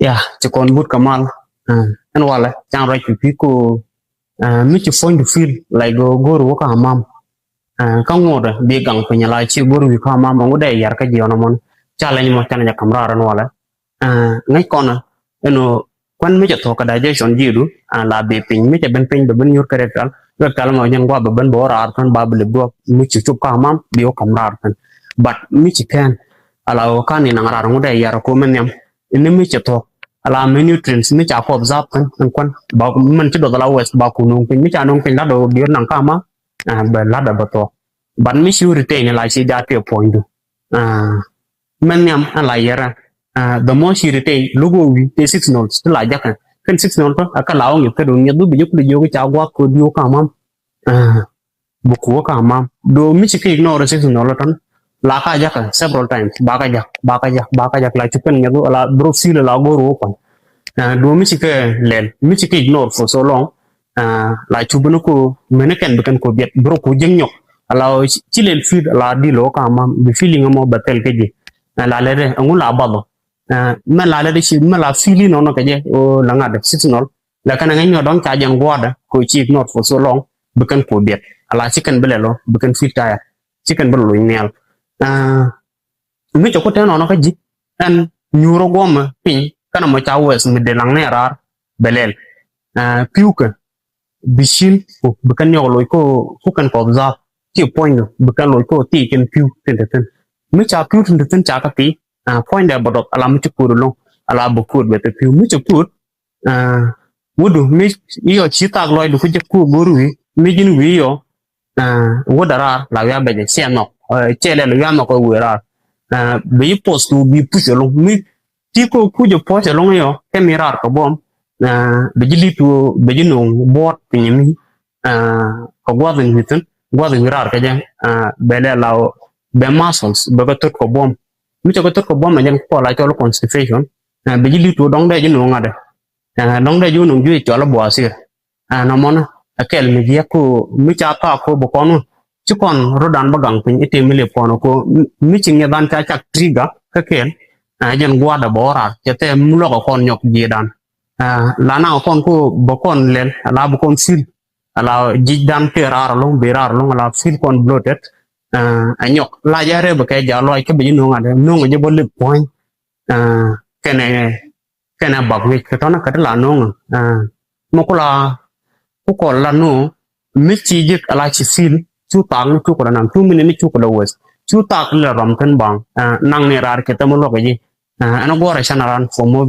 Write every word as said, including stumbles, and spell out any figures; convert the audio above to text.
Ya, ci kɔn but kɛ mal. Ɛn walɛ can ruac pipi ko mi ci puɔ̱ny du fil like go̱o̱r wä kä amam. Kä ŋuɔ̱t bi gaŋ piny la ci go̱o̱r wi̱i̱ kä amam ɛŋu dee yar kä jiɔn amɔn. Challenge mɔ can jɛ kam raar ɛn walɛ. Ŋäc kɔn ɛn kuan mi cɛ thuɔ̱k kɛ digestion ji̱du la bi piny mi cɛ ben piny bɛ ben nyuur kɛ rectal. Rectal mɔ jɛn guap bɛ ben bɛ wä raar kän ba bi lip guap mi ci cup kä amam bi wä kam raar kän. But mi ci kɛn ala wä kan inaŋ raar ŋu dee yar ko mi nhiam. Ini mi cɛ thuɔ̱k ala mi nutrients mi ca kɔp zap kän ɛn kuan ba mɛn ci duɔth ala west ba ku nuŋ piny mi ca nuŋ piny lat dɔ bi wä naŋ kä amam. Bɛ lat dɔ bɛ thuɔ̱k. But mi ci wä retain la ci jaat piɛ puɔ̱nydu. Mɛn nhiam ɛn la yɛrɛ. The more ci retain logo wi̱i̱ te six nol ti la jakä kɛn six nol kä ɛ kä la wä ŋi̱th kä duŋ ŋi̱th du bi jɛ kul jiök ca guak ko diok kä amam. Bi kuwä kä amam do mi ci kɛ ignore six nol tɔn. La ka jakä several times ba ka jak ba ka jak ba ka jak la cukɛn ŋi̱th du la bro feel la go̱r wä kuan. Do mi ci kɛ lɛl mi ci kɛ ignore for so long. La cupä ni ko meni kɛn bi kɛn ko biɛt bro ko jiäŋ nyɔk. Ala ci lɛl feel ala di lo ka amam bi feeling mɔ bɛ thɛl kä ji̱. La lɛ dɛ ɛŋu la bath ɔ. Mɛ la lɛ dɛ ci mɛ la feel inɔnɔ kɛ jɛ o la ŋa̱t dɛ six nol. Lɛ kɛn ɛŋɛ nyɔ dɔŋ ca jɛn gua̱dɛ ko ci ignore for so long. Bi kɛn ko biɛt ala ci kɛn bi lɛl ɔ bi kɛn feel tired. Ci kɛn bi lɛ luny nhial. Mi cɛ ku tɛn ɔnɔ kä ji̱ ɛn nyuurä guɔmɛ piny kɛn ɛmɔ ca wɛth mi dee laŋ ni raar. Bɛ lɛl pi̱wkɛ bi cil ku bi kɛn nyɔk loc ko ku kɛn kɔth dhap. Ci puɔ̱nydu bi kɛn loc ko ti kɛn pi̱w tin te thin. Mi ca pi̱w tin te thin ca kä ti puɔ̱nydɛ bɛ dɔth ala mi ci kuut loŋ ala bɛ kuut bɛ te pi̱w mi cɛ kuut. Wädu mi yɔ ci thak lɔcdu ku jɛ ku go̱r wi̱i̱ mi ji̱n wi̱i̱ yɔ. Wädɛ raar la wiaa bɛcɛ ciɛ nhɔk ciɛ lɛl wiaa nhɔk kɛ wëë raar. Bi yi pos ku bi puc ɛlɔŋ mi ti ko kuc ɛ puɔc ɛlɔŋ yɔ kɛ mi raar kɛ buɔm. Bi ji̱ lit ku bi ji̱ no̱o̱ŋ buɔt piny mi kɛ gua̱th in wi̱thin gua̱th in wi̱ raar kɛ jɛ. Bɛ lɛl la bɛ muscles bɛ kɛ thot kɛ buɔm. Mi cɛ kɛ thot kɛ buɔm ɛ jɛn kɛ kɔl a cɔl constipation. Bi ji̱ lit ku dɔŋ dee ji̱ no̱o̱ŋ adɛ. Dɔŋ dee ji̱ wä no̱o̱ŋ juec cɔl a buasir. Ɛn nɔmɔnä ɛ kɛl mi jiɛk ko mi ca thak ko bi kɔn wä ci kɔn ro̱dan bä gaŋ piny i̱ tëë mi lip kɔn ko mi ci ŋi̱eth an ca cak trigger kä kɛl. Jɛn gua̱dɛ bä wä raar cɛ thɛɛ mi luɔk ɛ kɔn nyɔk ji̱dan. La naŋ kɔn ko bä kɔn lɛl ala bi kɔn feel ala ji̱dan tëë raar ɛlɔŋ bi raar ɛlɔŋ ala feel kɔn bloated. Ɛ nyɔk la jɛ rɛp kɛ ja lɔc kä bi ji̱ no̱o̱ŋ adɛ no̱o̱ŋ jɛ bä lip puɔ̱ny. Kɛnɛ kɛnɛ bak wi̱c kɛ tɔnä kɛ ti la no̱o̱ŋ. Mɛ ku la ku kɔl la no̱o̱ŋ mi ci ji̱ ala ci feel cu thak ni cu kɛ la naŋ cu mi ni cu kɛ la wes cu thak ni la rɔm kɛn baŋ. Naŋ ni raar kɛ tɛmɛ luɔk ji̱. Ɛn guɔrɛ can aran for more